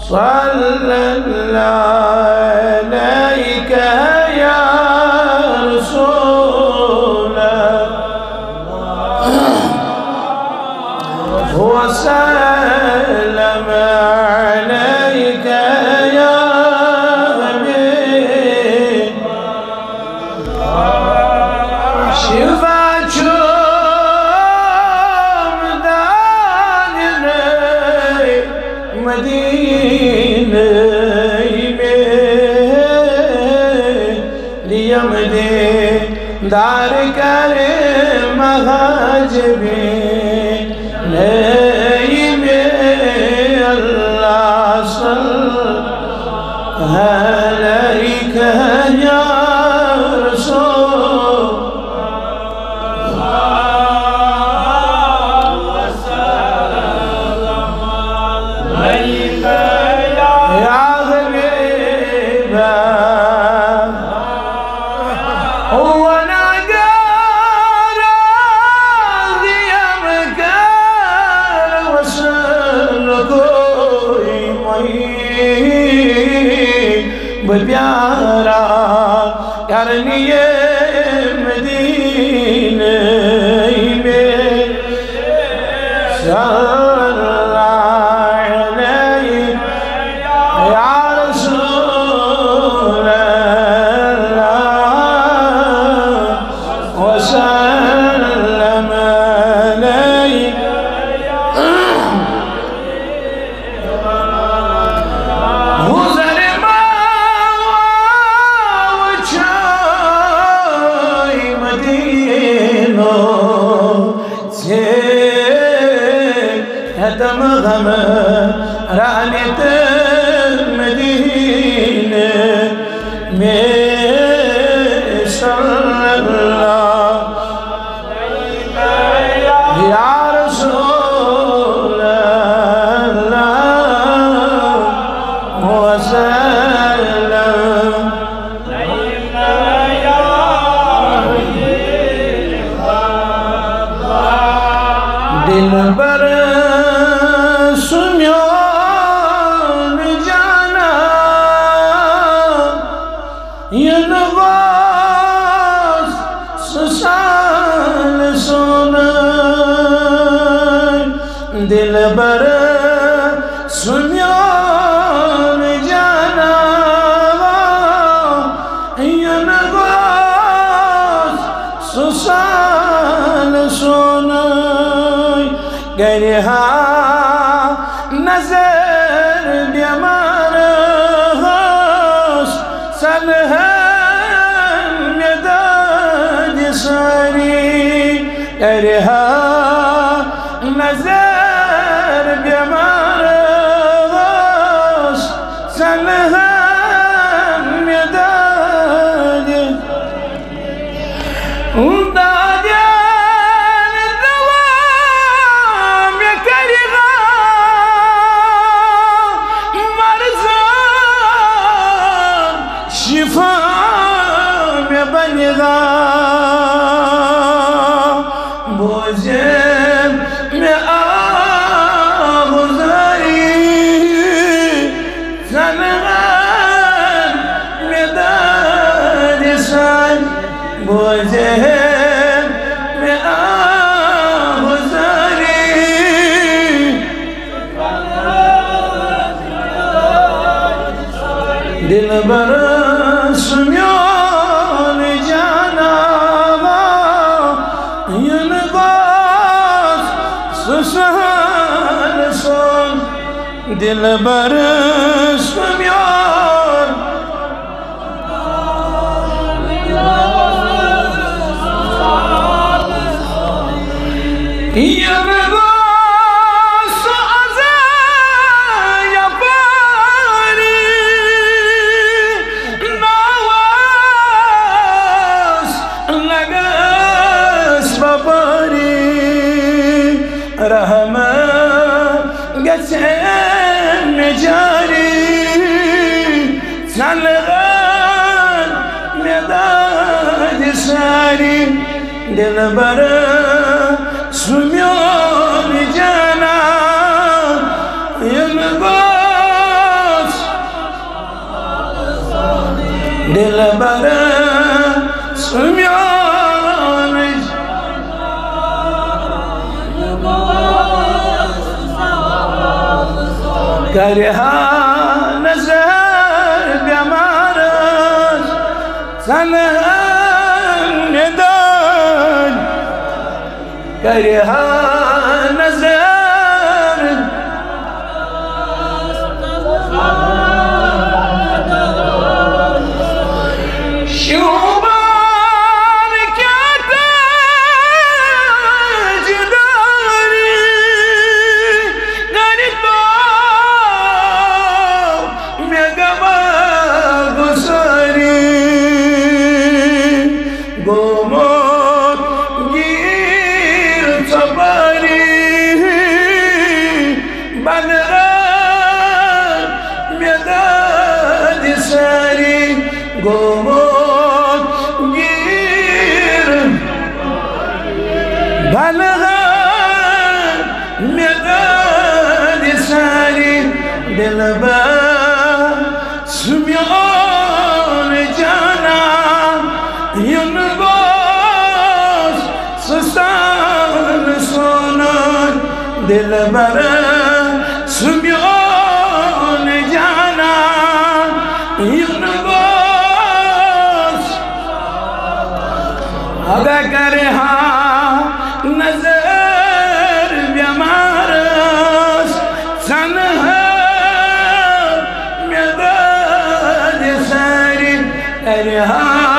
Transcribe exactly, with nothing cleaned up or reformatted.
صلى الله عليك يا رسول الله، وسلم عليك يا حبيب. شفا چھُم دانہِ مدیٖنہٕ مےٚ، دِیم دیٖدار کرِ مہاجبیٖن مےٚ۔ اللہ صلی عليك يا رسول، يا حبيب الله. ونگارا دِیم کر وصل کوئی مئی بہ پیارا کرنی مدینے میں۔ صلی اللہ علیہ یا رسول اللہ وسلم علیہ۔ حضر ما وچھائی مدینو سے ہتم غم رانت مدینہ میں۔ صلی اللہ یا رسول اللہ وسلم۔ دلبر سُہ میون جانا، ینہٕ گوس سُہ سال سونُے۔ دلبر سُہ میون جانا، ینہٕ گوس سُہ سال سونُے۔ گرِ ہا نظر بیمار ہس، سنہن مےٚ دادِ ساری۔ گرِ ہا نظر بیمار ہس، سنہن مےٚ دادِ۔ دادیان دوا مےٚ کرِ ہا مرضان، شفا مےٚ بنہِ ہا۔ بوزِ مےٚ آہ گُزٲری، زنہن مےٚ دادِ سان۔ بوزِ مےٚ آہ گُزٲری۔ دلبر سُہ میون جانا، ینہٕ گوس سُہ سال سون۔ دلبر سُہ میون، ینہٕ گوس سُہ از یپاری، ناوس لگس بپاری۔ رحمت گژھِ مےٚ جاری، ژلہن مےٚ دادِ ساری۔ دلبر سُہ میون جانا، ینہٕ گوس دلبر سُہ میون کرِ ہا نظر بیمارس، ژنہٕ ہن مےٚ دٲدۍ۔ کرِ ہا نظر۔ شوٗبان کیٛاہ تاجدٲری کرِ تو مےٚ غمہ گسٲری۔ گوٚمُت گیٖر ژۄپٲری، بنرٲے مےٚ دٲدۍ سٲری۔ گوٚمُت گیٖر بنرٲے مےٚ دٲدۍ سٲری۔ دلبر سُہ میون جانان، یُن گوٚژھ سُہ سان سونان۔ دلبر سُہ میون جانان، یُن گوٚژھ۔ ادا کرِ ہا نظر بیمارس، ژنہٕ ہا مےٚ دٲدۍ سٲری۔ کرِ ہا